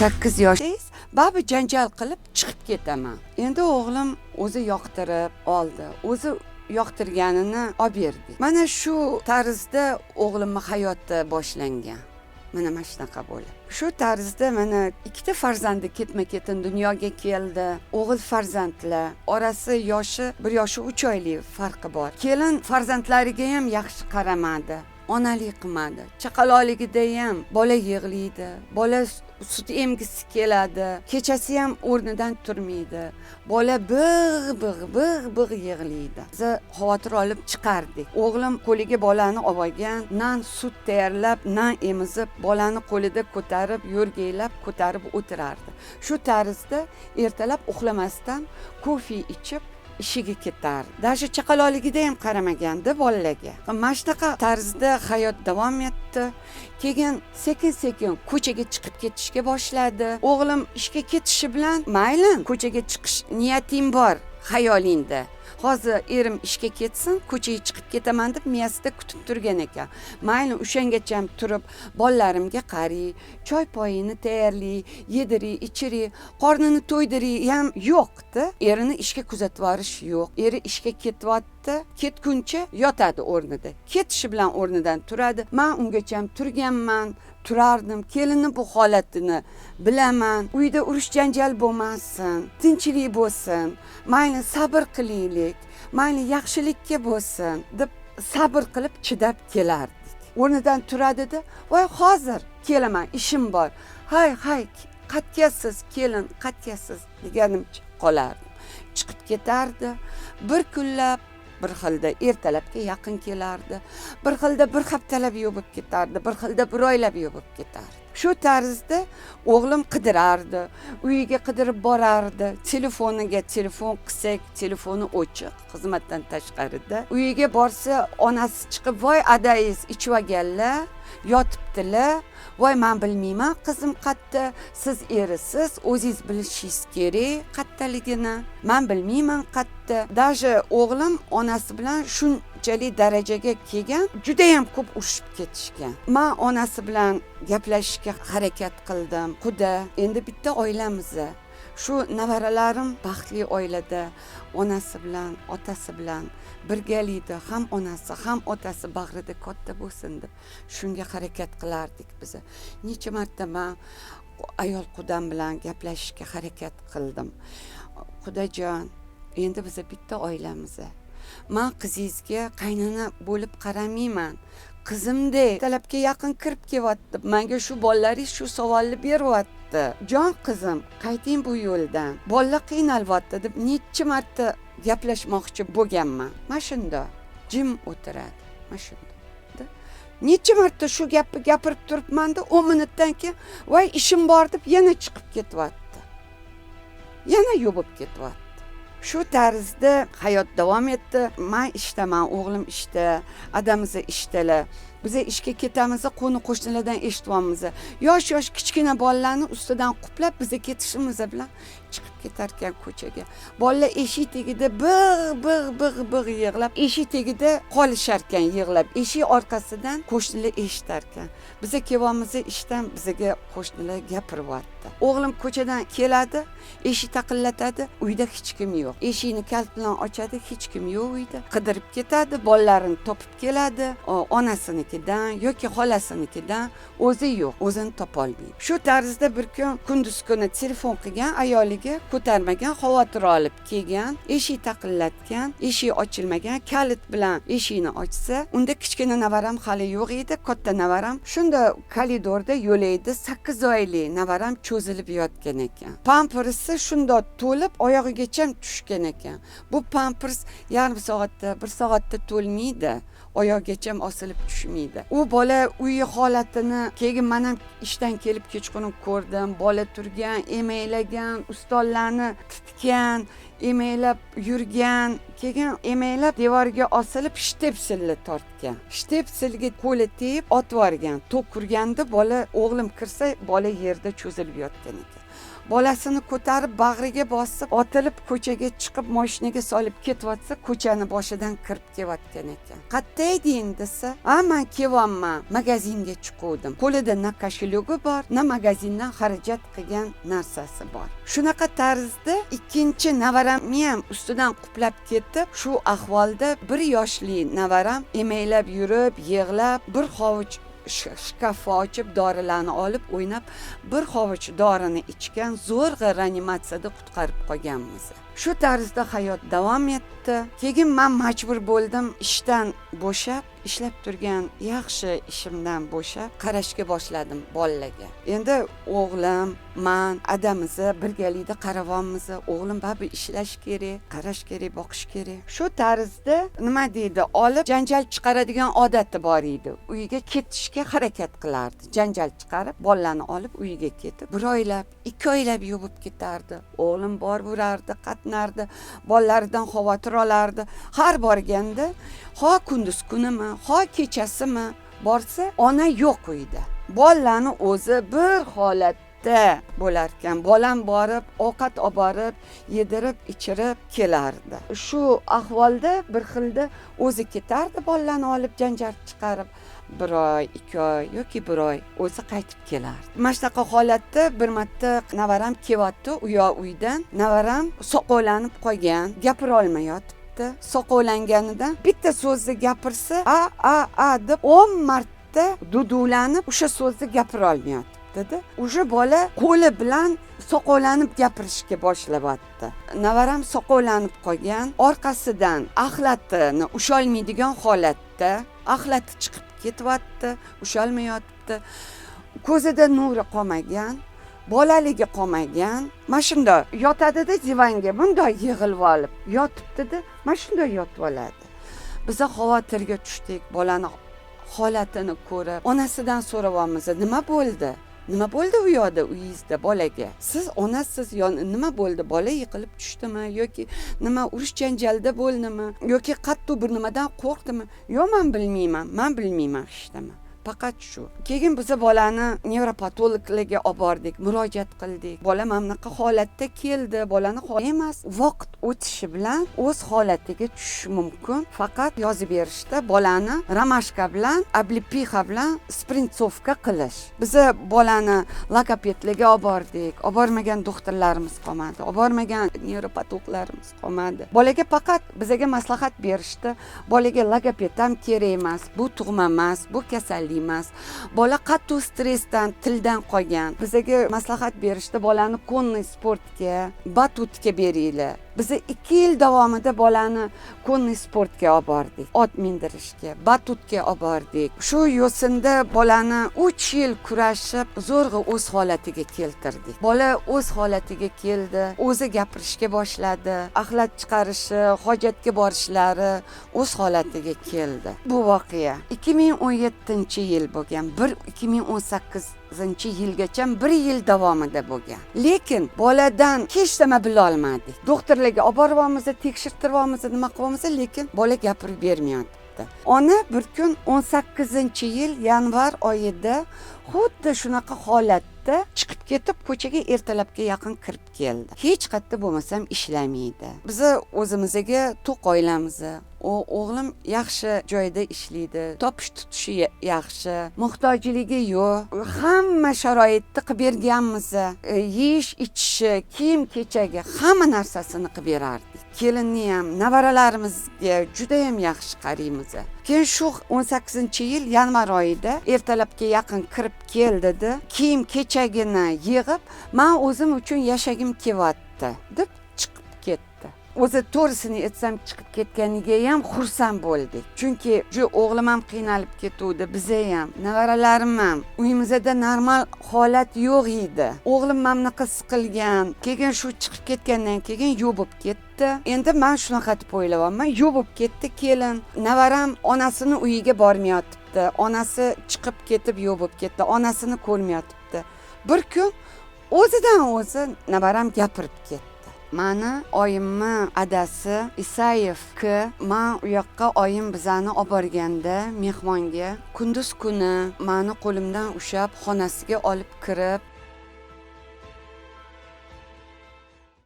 8 yosh, baribir janjal qilib chiqib ketaman. Endi o'g'lim o'zi yoqtirib oldi, o'zi yoqtirganini olib berdik. Mana shu tarzda o'g'limni hayoti boshlangan. Mana shunaqa bo'lib, shu tarzda mana ikkita farzandi ketma ketin dunyoga keldi. O'g'il farzandlar, orasi yoshi 1 yoshi 3 oylik farqi bor. Kelin farzandlariga ham yaxshi qaramadi, onalik qilmadi. Chaqaloqligida ham bola yig'laydi, bola sut emgisi keladi, kechasi ham o'rnidan turmaydi, bola big' big' big' big' yig'laydi. Biz xavotir olib chiqardik. O'g'lim qo'liga bolani olib olgan, nan sut tayyorlab, nan emizib, bolani qo'lida ko'tarib, yo'rgaylab ko'tarib o'tirardi. Shu tarzda ertalab uxlamasdan kofe ichib ishiga ketardi. Даже chaqaloqligida ham qaramaganda bolalarga. Mana shunaqa tarzda hayot davom etdi. Keyin sekin-sekin ko'chaga chiqib ketishga boshladi. O'g'lim ishga ketishi bilan, mayli, ko'chaga chiqish niyating bor xayolingda. Hozir erim ishga ketsin, ko'chaga chiqib ketaman deb miyasida kutib turgan ekan. Mayli, o'shangacha turib bolalarimga qaray, choy poyini tayyorlay, yediray, ichiray, qornini to'ydiray ham yo'q-da. Erini ishga kuzatib yuborish yo'q. Eri ishga ketyapti, ketguncha yotadi o'rnida. Ketishi bilan o'rnidan turadi. Men ungacha turganman, turardim. Kelinni bu holatini bilaman. Uyda urush janjal bo'lmasin, tinchlik bo'lsin. Mayli, sabr qilaylik, mayli, yaxshilikka bo'lsin deb sabr qilib chidab kelardik. O'rnidan turadida, voy hozir kelaman, ishim bor. Hay hay, qatkasiz kelin, qatkasiz deganimcha qolardim. Chiqib ketardi. Bir kunlab bir xilda ertalabga yaqin kelardi, bir xilda bir haftalab yo'q bo'lib ketardi, bir xilda bir oylab yo'q bo'lib ketardi. Shu tarzda o'g'lim qidirardi, uyiga qidirib borardi. Telefoniga telefon qilsak, telefoni o'chiq, xizmatdan tashqarida. Uyiga borsa, onasi chiqib, voy adayiz ichib olganlar, yotibdilar. Voy men bilmayman qizim qayerda, siz erisiz, o'zingiz bilishingiz kerak qayerdaligini. Men bilmayman qayerda. Даже o'g'lim onasi bilan shunchalik darajaga kelgan, juda ham ko'p urushib ketishgan. Men onasi bilan gaplashishga harakat qildim. Quda, endi bitta oilamiz. Shu nevaralarim baxtli oilada onasi bilan, otasi bilan birgalikda, ham onasi, ham otasi bag'rida katta bo'lsin deb shunga harakat qilardik biz. Necha marta men ayol qudam bilan gaplashishga harakat qildim. Qudajon, endi biz bitta oilamiz. Men qizingizga qaynona bo'lib qaramayman. Qizimdek talabga yaqin kirib kelyapti. Menga shu bolalaringiz shu savolni beryapti. Jon qizim, qayting bu yo'ldan. Bolalar qiynalyapti deb necha marta gaplashmoqchi bo'lganman. Mana shunda jim o'tiradi. Mana shunda. Necha marta shu gapni gapirib turibman-da, 10 minutdan keyin voy ishim bor deb yana chiqib ketyapti. Yana yo'q bo'lib ketyapti. Shu tarzda hayot davom etdi. Men ishdaman, o'g'lim ishda, adamiz ishdalar. Biz ishga ketamiz, qo'ni qo'shnilardan eshityapmiz. Yosh-yosh kichkina bolalarni ustidan quplab biz ketishimiz bilan chiqib ketarkan ko'chaga. Bolalar eshik tagida big' big' big' big' yig'lab, eshik tagida qolisharkan yig'lab. Eshik orqasidan qo'shnilar eshitarkan. Biz kelyapmiz ishdan, bizga qo'shnilar gapiryapti. O'g'lim ko'chadan keladi, eshik taqillatadi, uyda hech kim yo'q. Eshikni kalit bilan ochadi, hech kim yo'q uyda. Qidirib ketadi, bolalarini topib keladi, onasinikidan yoki xolasinikidan, o'zi yo'q, o'zini topolmaydi. Shu tarzda bir kun kunduz kuni telefon qilgan, ayoliga ko'tarmagan, xavotir olib kelgan, eshik taqillatgan, eshik ochilmagan, kalit bilan eshikni ochsa, unda kichkina navaram hali yo'q edi, katta navaram shunda koridorda yo'laydi, 8 oylik navaram cho'zilib yotgan ekan. Pampersi shunda to'lib oyog'igacha tushgan ekan. Bu pampers yarim soatda, 1 soatda to'lmaydi, oyog'igacha osilib tushmaydi. U bola uyi holatini keyin men ham ishdan kelib kechqurun ko'rdim. Bola turgan, emaylagan, ustollarni titgan, emaylab yurgan, keyin emaylab devorga osilib shtepselni tortgan. ekan. Shtepselga qo'li tegib otib yuborgan. Tok urganda bola, o'g'lim kirsa, bola yerda cho'zilib yotgan ekan. Bolasini ko'tarib bag'riga bosib, otilib ko'chaga chiqib mashinaga solib ketyotsa, ko'chani boshidan kirib kelayotgan ekan. Qayerda eding desa, "A, men kelyapman, magazinga chiquvdim." Qo'lida na kошелёgi bor, na magazindan xarajat qilgan narsasi bor. Shunaqa tarzda ikkinchi navaramni ham ustidan quplab ketib, shu ahvolda 1 yoshli navaram emaylab yurib, yig'lab, bir hovuch shkaf ochib dorilarni olib o'ynab, bir hovuch dorini ichgan, zo'rg'a reanimatsiyada qutqarib qolganmiz. Shu tarzda hayot davom etdi. Keyin men majbur bo'ldim ishdan bo'shab, ishlab turgan yaxshi ishimdan bo'shab qarashga boshladim bolalarga. Endi o'g'lim, man, adamizni birgalikda qaravonmiz. O'g'lim baribir ishlash kerak, qarash kerak, boqish kerak. Shu tarzda nima deydi, olib janjal chiqaradigan odati bor edi. Uyiga ketishga harakat qilardi. Janjal chiqarib, bolalarni olib uyiga ketib, 1 oylab, 2 oylab yo'q ketardi. O'g'lim borib urardi, qatnardi, bolalaridan xavotir olardi. Har borganda, ho kunduz kunimi, ho kechasimi borsa, ona yo'q uyda. Bolalarni o'zi bir holatda bo'larkan. Bolam borib, ovqat olib borib, yedirib, ichirib kelardi. Shu ahvolda bir xilda o'zi ketardi, bolalarni olib janjal chiqarib, 1 oy, 2 oy yoki 1 oy o'zi qaytib kelardi. Mana shunaqa holatda bir marta navaram kelyapti u yoq uydan. Navaram soqovlanib qolgan, gapira olmayotibdi. Soqovlanganidan bitta so'zni gapirsa, a a a deb 10 marta dudulanib o'sha so'zni gapira olmayotibdi. O'sha bola qo'li bilan soqovlanib gapirishga boshlayapti. Navaram soqovlanib qolgan, orqasidan axlatini usholmaydigan holatda, axlati chiqib ketyapti, usholmayotibdi. Ko'zida nuri qolmagan, bolaligi qolmagan. Mana shunday yotadida divanga bunday yig'ilib olib yotibdi-da, mana shunday yotib oladi. Biz xavotirga tushdik, bolani holatini ko'rib, onasidan so'rayapmiz, nima bo'ldi? Nima bo'ldi u yoqda uyingizda bolaga? Siz onasiz, nima bo'ldi? Bola yiqilib tushdimi yoki nima urush janjalda bo'ldimi yoki qattiq bir nimadan qo'rqdimi? Yo'q, men bilmayman, men bilmayman hech nima. Faqat shu. Keyin biz bolani nevropatologlarga olib bordik, murojaat qildik. Bola mana bunaqa holatda keldi, bolani emas, vaqt o'tishi bilan o'z holatiga tushishi mumkin. Faqat yozib berishda bolani romashka bilan, облепиха bilan спринцовка qilish. Biz bolani logopedlarga olib bordik, olib bormagan doktorlarimiz qolmadi, olib bormagan nevropatologlarimiz qolmadi. Bolaga faqat bizga maslahat berishdi. Bolaga logoped ham kerak emas, bu tug'ma emas, bu kasallik emas. Bola qattiq stressdan, tildan qolgan. Bizga maslahat berishdi, bolani konniy sportga, batutga beringlar. Biz 2 yil davomida bolani konniy sportga olib bordik, ot mindirishga, batutga olib bordik. Shu yo'sinda bolani 3 yil kurashib, zo'rg'a o'z holatiga keltirdik. Bola o'z holatiga keldi, o'zi gapirishga boshladi, axlat chiqarishi, hojatga borishlari o'z holatiga keldi. Bu voqea 2017-yil bo'lgan, bir 2018-yilgacha 1 yil davomida bo'lgan. Lekin boladan hech nima bila olmadik. Doktorlarga olib boryapmiz, tekshirtiryapmiz, nima qilyapmiz, lekin bola gapirib bermayapti. Ona bir kun 18-yil yanvar oyida xuddi shunaqa holatda chiqib ketib, ko'chaga ertalabga yaqin kirib keldi. Hech qayerda bo'lmasam ishlamaydi. Biz o'zimizga to'q oilamiz. O'g'lim yaxshi joyda ishlaydi, topish tutishi yaxshi, muhtojligi yo'q. Hamma sharoitni qilib berganmiz. Yeyish, ichishi, kiyim kechagi hamma narsasini qilib berardik. Kelinni ham, nevaralarimizga juda ham yaxshi qaraymiz. Keyin shu 18-yil yanvar oyida ertalabga yaqin kirib keldi-da, kiyim kechagini yig'ib, men o'zim uchun yashagim kelyapti deb chiqib ketdi. O'zi to'g'risini aytsam, chiqib ketganiga ham xursand bo'ldik. Chunki shu o'g'lim ham qiynalib ketuvdi, biza ham, nevaralarim ham. Uyimizda normal holat yo'q edi. O'g'lim mana bunaqa siqilgan, keyin shu chiqib ketgandan keyin yo'q bo'lib ketdi. Endi men shunaqa deb o'ylayapman, yo'q bo'lib ketdi kelin. Nevaram onasini uyiga bormayotibdi. Onasi chiqib ketib yo'q bo'lib ketdi. Onasini ko'rmayotibdi. Bir kun o'zidan o'zi nevaram gapirib ketdi. Mani oyimni adasi Isayev K. Man u yoqqa oyim bizani olib borganda mehmonga, kunduz kuni mani qo'limdan ushlab xonasiga olib kirib,